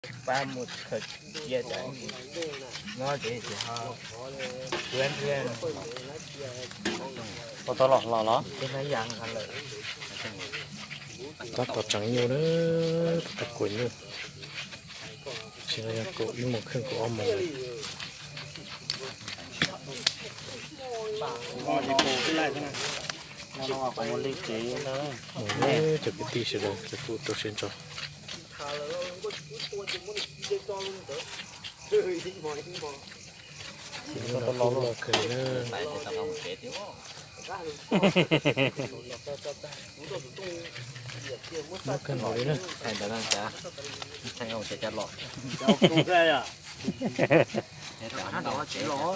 Pab mus khaws cia tas no ces ho tua tua los los los. Tab tom tseev nyuj na, tab tom kuam nyuj. Tsis no yog kuam ib moos kheej kuam ob moos. Cov kwv tij sawv daws cov kuj rau siab ntso. Loj kawg li na. Muab kawg nkaus li na.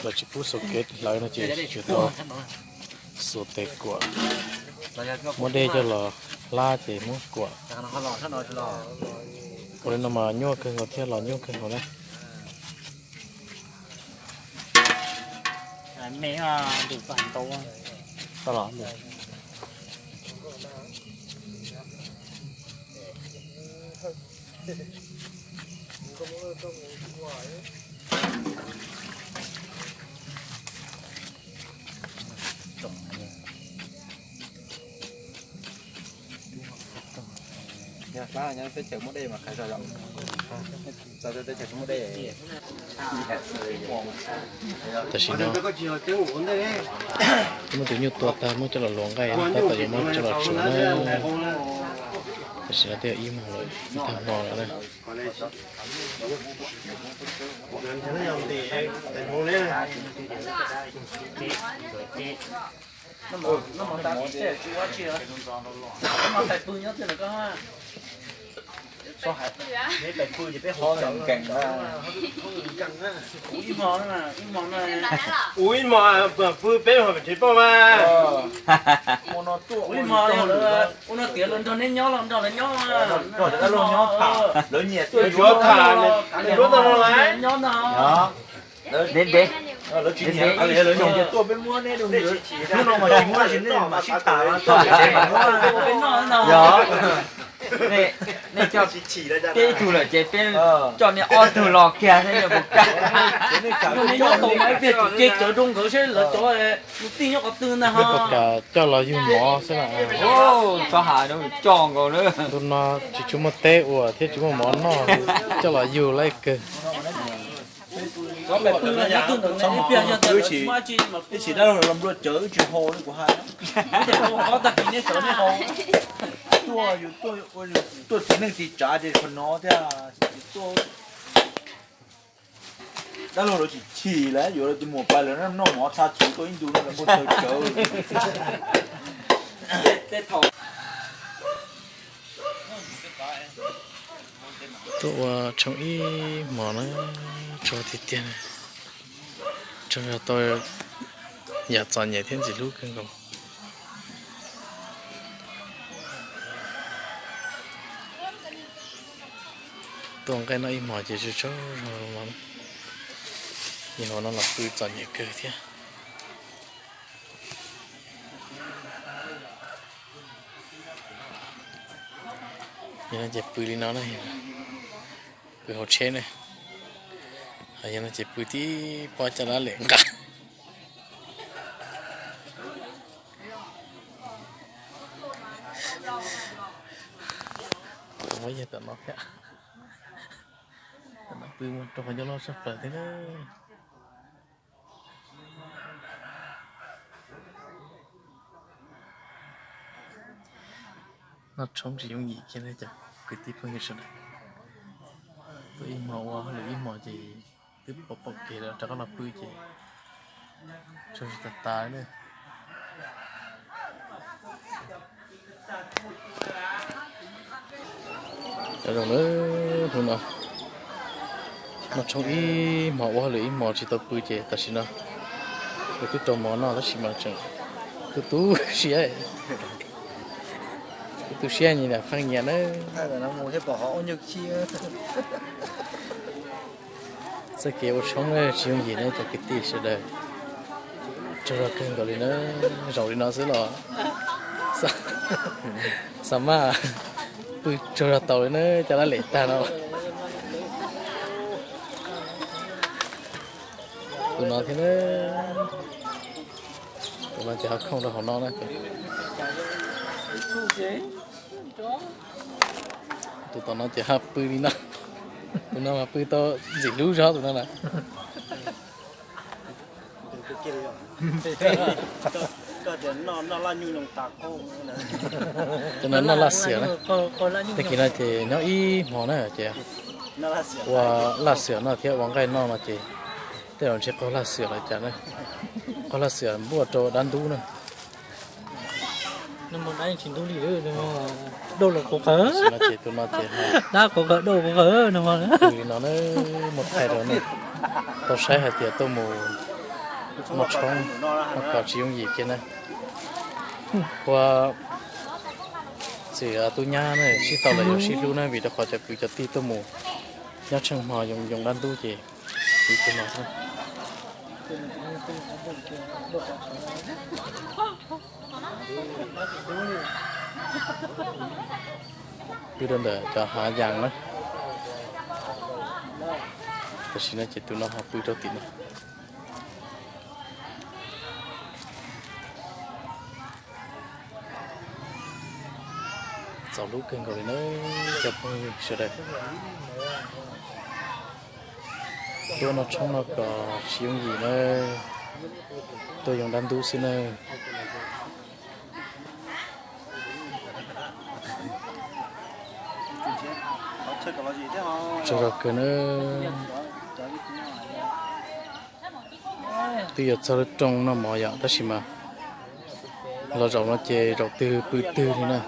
Los tsis pub xuas kev hlawv no ces yuav tau xuas tes kuam. Muab dej coj los hlab ces muab kuam. Ua li no mas nyuaj kawg nkaus thiab los nyuaj kawg nkaus na. Yog hlab nyob teb chaws muaj dej mas qhov zoo. Txog teb chaws tsis muaj dej. Tam sim no muab tus nyuj tua tag muab coj los luam nqaij, tab tom yuav muab coj los tsuav na. Tam sim no twb yog ib moos lawm, ib tag hmo lawm na. Ua ib hmos pw peb hmo pem tsev poj mas. Ua ib hmos ua no tiav lawv nrog neb nyob los nrog lawv nyob. Lawv nyiam tuaj yuav tham, yuav tau no lawm. Nyob no. Deb deb. Lawv tsis nyiam, lawv nyiam ces tuaj peb muab neb rau hnub no mas tsis muab tsis nej mam sib tham. Yog nej coj peb ib tug lawm ces peb coj nej ob tug los kiag thiab yog puas kam. Nyob tau mas ib pliag ces cawv rau nkawd seb lawv cov tus tij nyob qhov twg ntag ho. Puas kam coj los yug mov xwb na. Txhob hais coj nkaus na. Ntu no tsis tshua muaj teb ua thiab tsis muaj mov noj, coj los yug laij kawg. Ib tsis dab laug los nplua cawv wb tsis hau li kuv hais. Tuaj yus tuaj txiv neej txiv tsav ces qhov no thiab tsis tuaj. Dab laug lawv tsis chim lawm, yuav lawv tus muam pais lawv noj mov txha txhuv tuaj ib ntu no lawv npau taws cawv. Tuaj ua tshooj ib hmos na, tsog tiag tiag na. Tsog tau yam txom nyem thiab ntxim hlub kawg nkaus. Tuaj nqaij noj ib hmos ces tsaug zog los, yog hauv no los pw txom nyem kawg thiab. Yog no ces pw li no na, pw hauv tsheb na. Yog no ces pw tib pob caj dab lem nqa. Muab yawg tom no thiab. Tom no pw mus rau qhov ncauj loj tshaj plaws thiab na. Noj tshoob tsis yooj yim kiag li cov kwv tij phooj ywg sawv daws. Tuaj ib hmos ua hauj lwm ib hmos ces twb pom pom kev lawm rov qab los pw ces tsaug zog tas tas li. Cov zoo na, hnub no noj tshoob ib hmos ua hauj lwm ib hmos tsis tau pw ces tam sim no kuv twb rau mov noj tab sis mas tseem tu tu siab, tu tu siab nyias pheej nyias na. Txoj kev ua tshoob tsis yooj yim na cov kwv tij sawv daws. Tsaug zog kawg nkaus li na, zaum li no xwb los xav mas pw tsaug zog tau li na, caj dab lem tag no. Tus no thiab na, tus no ces ho khooj rau hauv no na. Tus tom no ces ho pw li no. Tus no mas pw tau ntxim hlub zog tus no na. Cov no noj laj xiam na. Tag kis no ces nyob ib hmo na ces ua laj xiam noj thiab ua nqaij noj no ces tej zaum ntshe qaug laj xiam los cas na. Qaug laj xiam npuaj rau dab ntub na. Dab los quav qhawv, dab quav qhawv, dab quav qhawv no. Li no na, muaj thaij rau nej tau saib hais tias tuaj mus noj tshoob mas kom tsis yooj yim kiag na. Ua txiv tub nyab na sib tau los yuav sib hlub na vim rau qhov cov kwv cov tij tuaj mus nyob tsheej hmo yoo yoo dab ntub ces tiv tus no xwb. Pw rau ntawm cov hav yas na. Tam sim no ces tus no ho pw rau tim no. Txaus hlub kawg nkaus li na cov phooj ywg sawv daws. Tuaj noj tshoob no kom tsis yooj yim na, tuaj yoo dab ntub xwb na. Tsaug zog kawg na. Twb yuav txog lub rooj noj mov yom tab sis mas los zaum no ces zaum twg pw twg li na.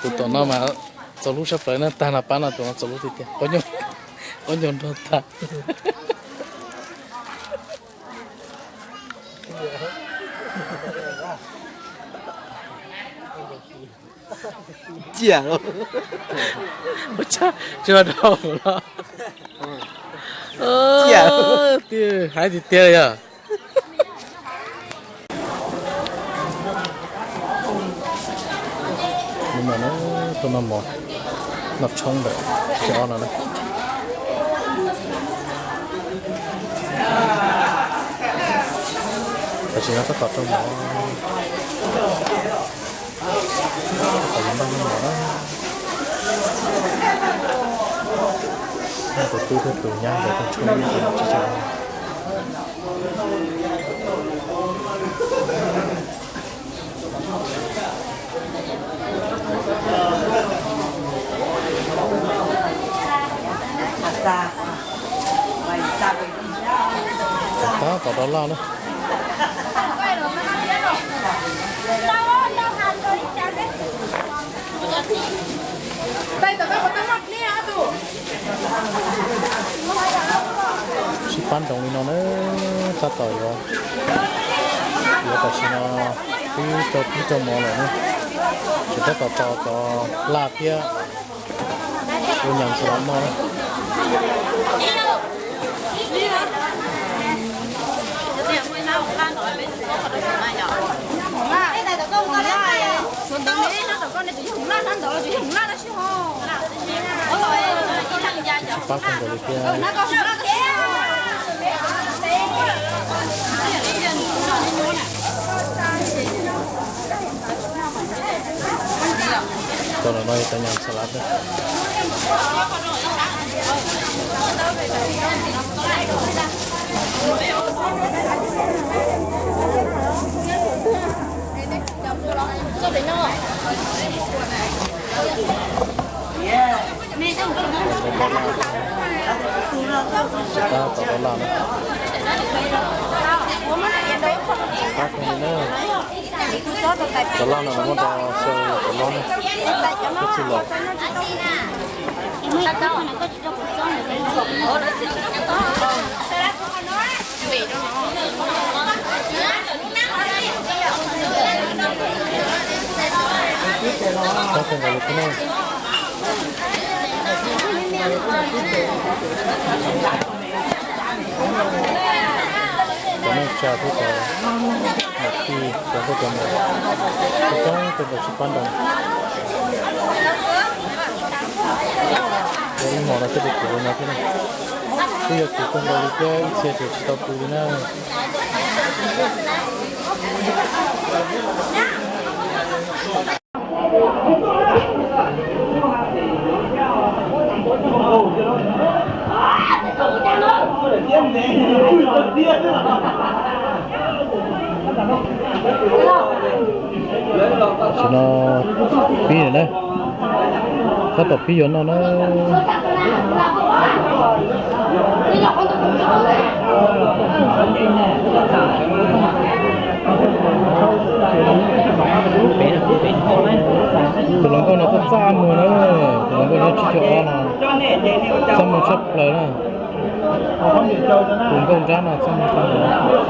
Tus tom no mas txaus hlub sab plaws na, tag no pab no tus no txaus hlub tiag tiag, quab nyuj nrog tag. Ua tsis ua rau los. Hais tiag tiag li yog. Tuaj noj mov, noj tshoob ntawm cov no na. Tam sim no tab tom rau mov, tab tom yuav npaj noj mov na. Tus tub thiab tus nyab nkawd tuaj tshoob ntawm no tsis tau. Tab tom rau laj na. Sib pab nroos li no na, tab tom yuav, yuav tam sim no twb rau pib rau mov lawm na, tseem tab tom tos cov laj thiab ua nyas ntxuav noj na. Sib pab kawg nkaus li thiab. Cov no yog cov nyas xas lav thiab. Tab tom rau laj na. Tab tom li na. Cov laj no muab rau xyaw cov lob na, ib txwm los. Tab tom nkaus li thiab na. Cov neej tsa thiab cov niam tij cov nkauj cov muam, coob coob kawg nkaus sib pab nroos. Ib hmos no thiaj li kuv no thiab na. Twb yog kuv kawg nkaus li thiab ib txhia tseem tsis tau pw li na. Tam sim no pib lawm na, tab tom pib yuav noj na. Tus hluas nkauj no txaj txaj muag na, tus hluas nkauj nyob tsib caug ob no txaj muag tshaj plaws na. Tus nkauj nrab no txaj muag tshaj plaws.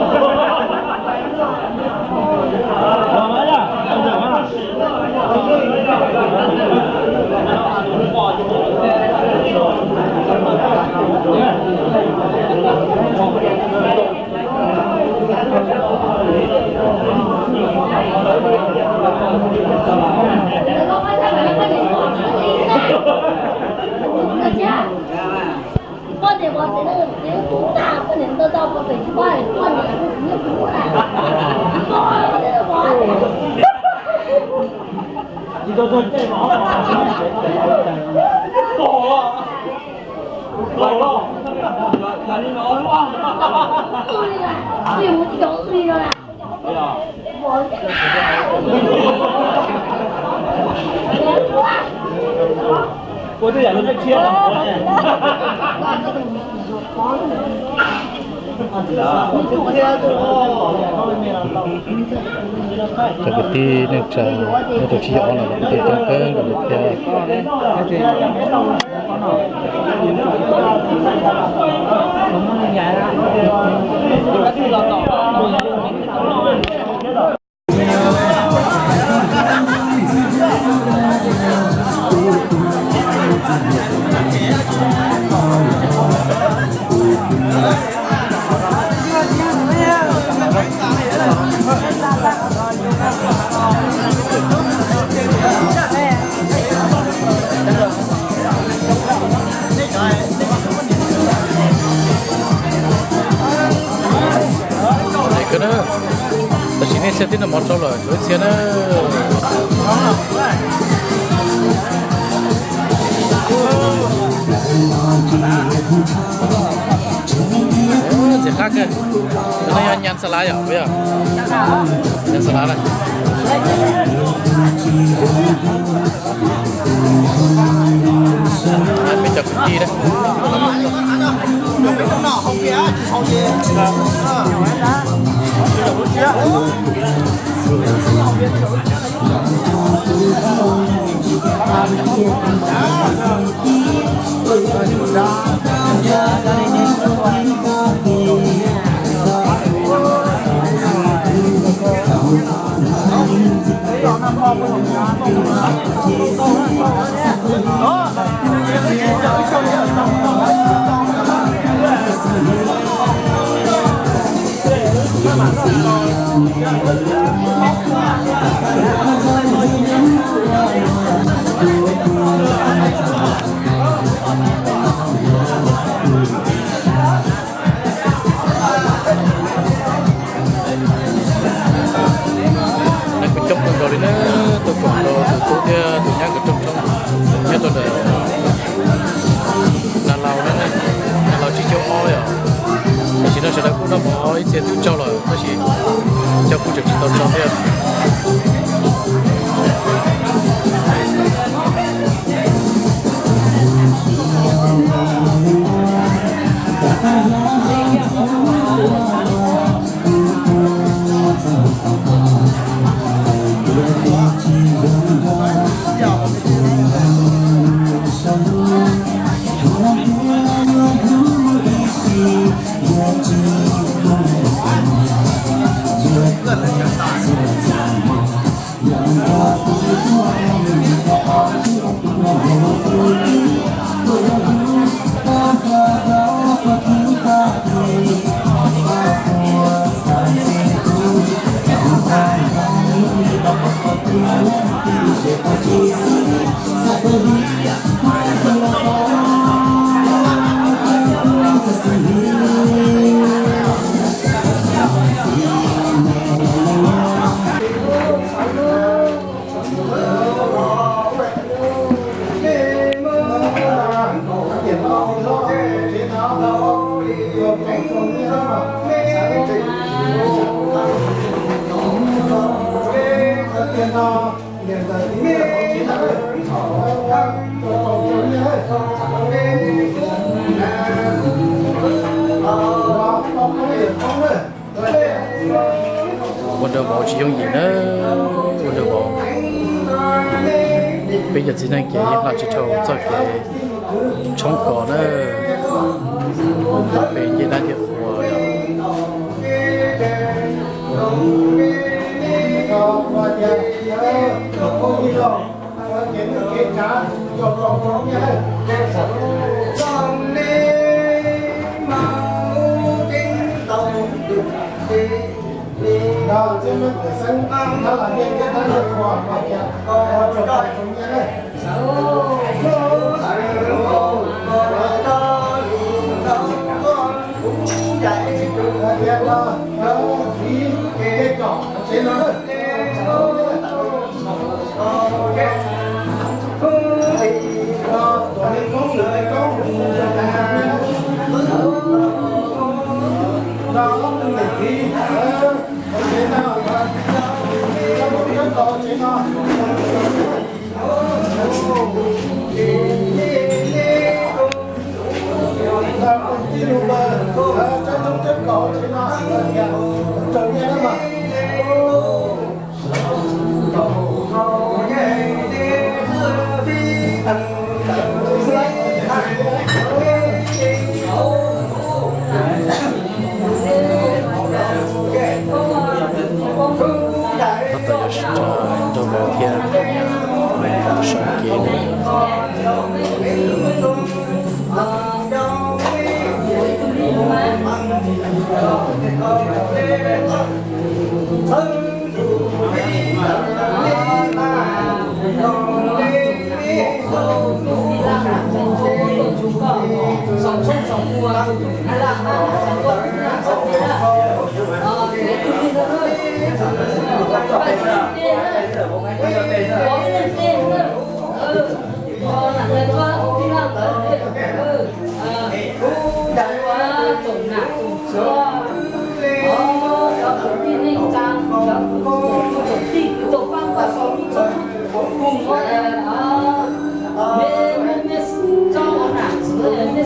Cov kwv tij neej tsa nyob rau tsib caug ob no los kuj coob kawg nkaus li thiab. Tam sim nej txhia twb noj mov tsau lawm, tshuav ib txhia na. Ntxim qab kawg. Tus no yog nyas xa lav yom, puas yog? Nyas xa lav na. Peb cov kwv tij na. Neeg kuj coob kawg nkaus li na, tuaj koom rau tus tub thiab tus nyab nkawd rooj tshoob nyob rau ntawm Nas Laus na, Nas Laus tsib caug ob yom. Tam sim no sawv daws kuj noj mov ib txhia twb tsau lawm tab sis cov kuj tseem tsis tau tsau thiab. Ua nrau vauv tsis yooj yim na, ua nrau vauv. Peb cov txiv neej ces yeej hla tsis dhau txoj kev tshoob kos na, peb ncej dab ncej qhua yom. Tab tom yuav sib nrog nrog vauv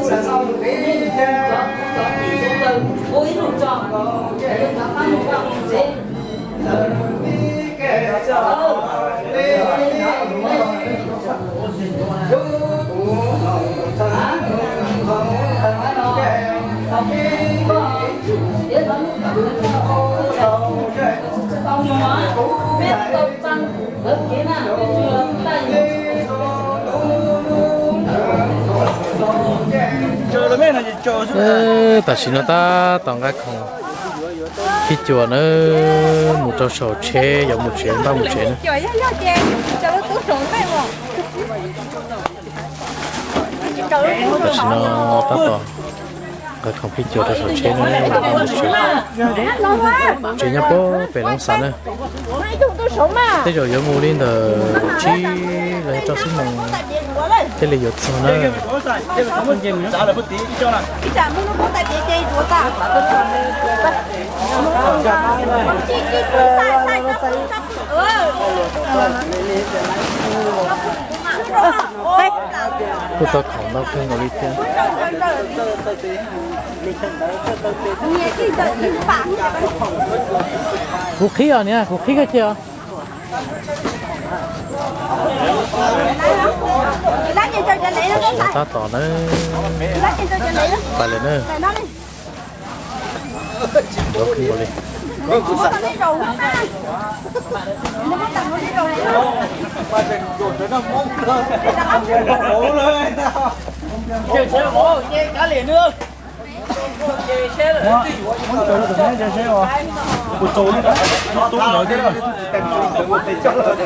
thiab sawv kev na. Tam sim no tab tom nqa khoom phij cuam na, mus rau saum tsheb, yuav mus tsev, npaj mus tsev na. Tam sim no tab tom nqa khoom phij cuam rau saum tsheb na, npaj mus tsev. Tsev nyob puag pem Loob Xas na. Tej zaum yuav mus li ntawm tsib los yog rau xub moos thiaj li yuav txog na. Kuj tau khoom ntau kawg nkaus li thiab. Kuv qhib os niam, kuv qhib koj cia os. Tam sim no tab tom na, pais lawm na. Nrov kawg nkaus li.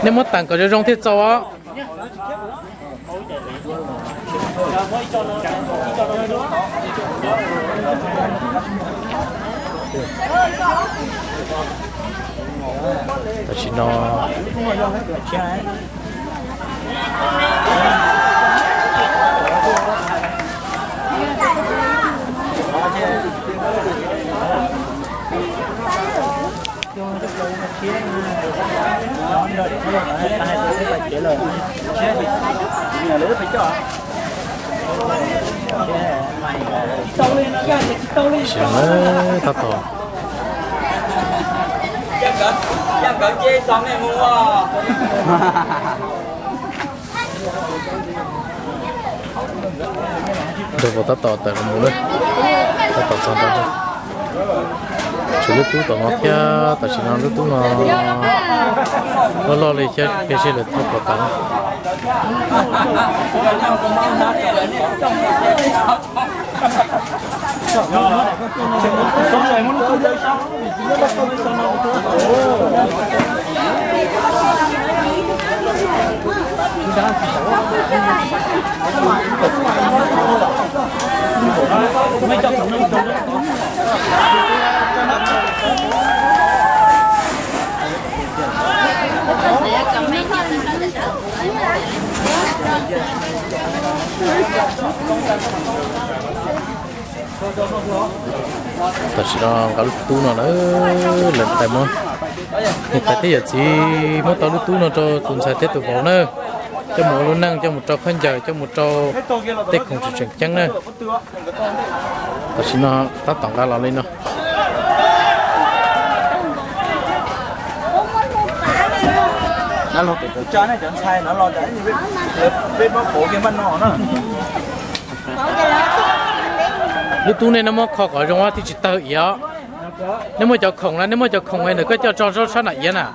Nej muab teem kom zoo zoo thiaj txaus os. Tam sim no Tab tom nrog tab tom tawm los mus lawm, tab tom txog nrad. Tshuav lub tub tom no thiab, tam sim no lub tub no loj loj li thiab, peb seb lawv thauj puas tau. Tam sim no nqa lub tub no lawm, lawv tais muab, niam tais thiab yawm txiv muab tau lub tub no rau tus ntxhais thiab tus vauv na, coj mus ua lub neej, coj mus rau khaub ncaws, coj mus rau tej khoom tseem tseem ceeb na. Tam sim no tab tom nqa los li no. Peb muab pauv kiag npaj no na. Lub tub nej, nej muab kho kom zoo thiaj tsis tawg iav. Nej muaj cov khoom na, nej muaj cov khoom ntawm koj coj tso sab nram iav na.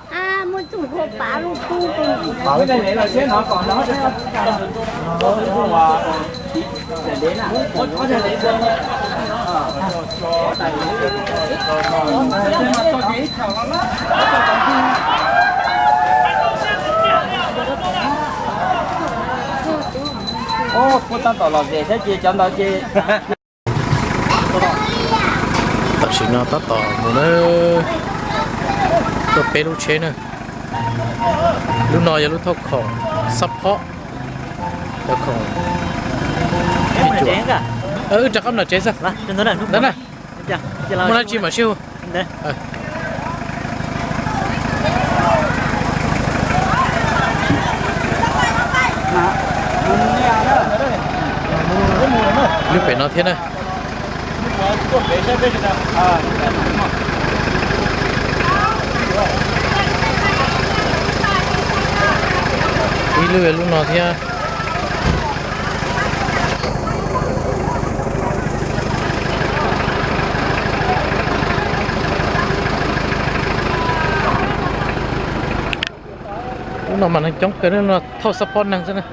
Kuj tab tom lom zem thiab ces cov ntawd ces. Tam sim no tab tom mus na, tuaj peb lub tsheb na. Lub no yog lub thauj khoom xab phob, cov khoom. Wb rov qab nram tsev xwb ntawd na. Muaj dab tsi mam sib hu. Lub pem no thiab na. Ib lub, lub no thiab. Lub no mas neeg coob kawg, lub no thauj xab phob neeg xwb na.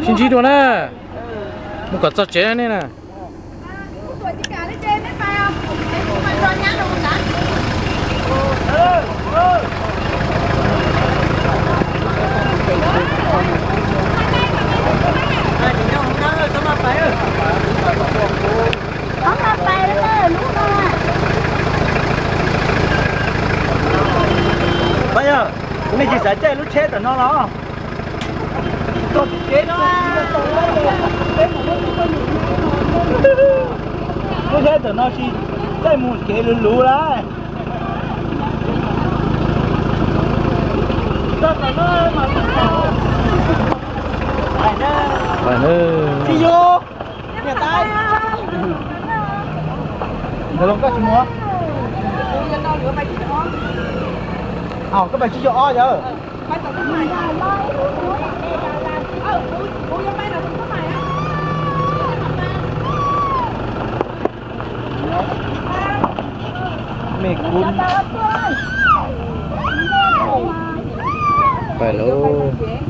Sib ntsib dua na, mus kom txog tsev nej na. Pab yog, nej tsis xav caij lub tsheb ntawm no los? Lub tsheb ntawm no tsis caij mus kev luv luv lawm. Koj tsis mus? Koj pais tsib caug ob yawg. Pais lauj.